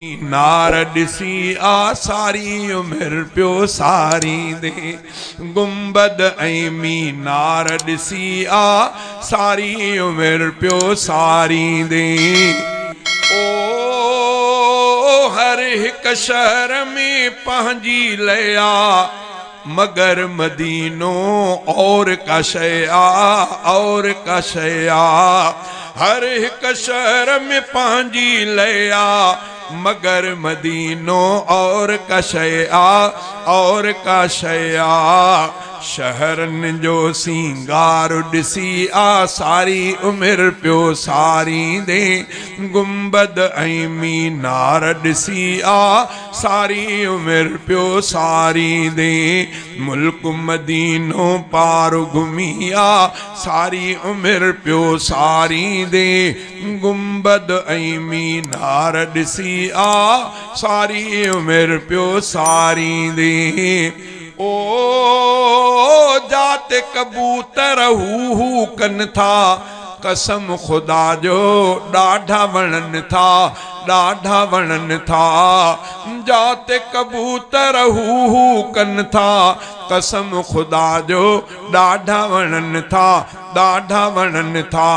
مينار ڏسي آ ساري عمر پيو ساريندي، گنبد ۽ مينار ڏسي آ ساري عمر پيو ساريندي. او هر هڪ شهر ۾ پنهنجي لئه آ، مگر مدينو اور ڪا شيء آ، اور ڪا شيء آ. هر هڪ شهر ۾ پنهنجي لئه آ، مگر مدينو اور ڪا شيء آ، اور ڪا شيء آ. شهرن جو سينگار ڏسي آ ساري عمر پيو ساريندين، گنبد ۽ مينار ڏسي آ ساري عمر پيو ساريندين، ملڪ مدينو پار گهمي آ ساري عمر پيو ساريندين، گنبد ۽ مينار ڏسي آ ساري عمر پيو ساريندين. او جاتي ڪبوتر هو هو ڪن ٿا، قسم خدا جو ڏاڍا وڻن ٿا، ڏاڍا وڻن ٿا. جاتي ڪبوتر هو هو ڪن ٿا، قسم خدا جو ڏاڍا وڻن ٿا، ڏاڍا وڻن ٿا.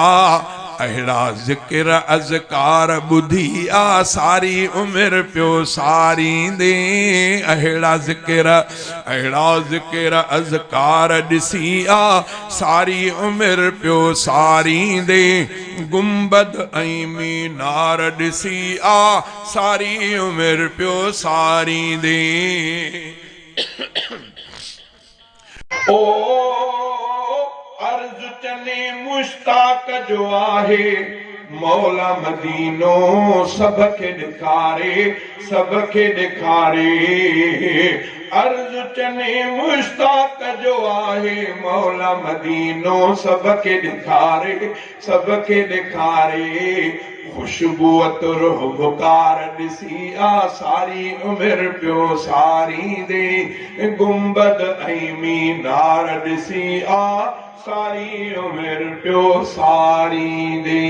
اهڙا ذڪر اذڪار ٻڌي آ ساري عمر پيو ساريندين، اهڙا ذڪر اهڙا ذڪر اذڪار ڏسي آ ساري عمر پيو ساريندين، گنبد ۽ مينار ڏسي آ ساري عمر پيو ساريندين. او عرض چني مشتاق جو آهي، مولا مدينو سڀ کي ڏيکاري، سڀ کي ڏيکاري. عرض چني مشتاق جو آهي، مولا مدينو سڀ کي ڏيکاري، سڀ کي ڏيکاري. خوشبو عطر حبڪار ڏسي آ ساري عمر پيو ساريندي، گنبد ۽ مينار ڏسي آ ساري عمر پيو ساريندي.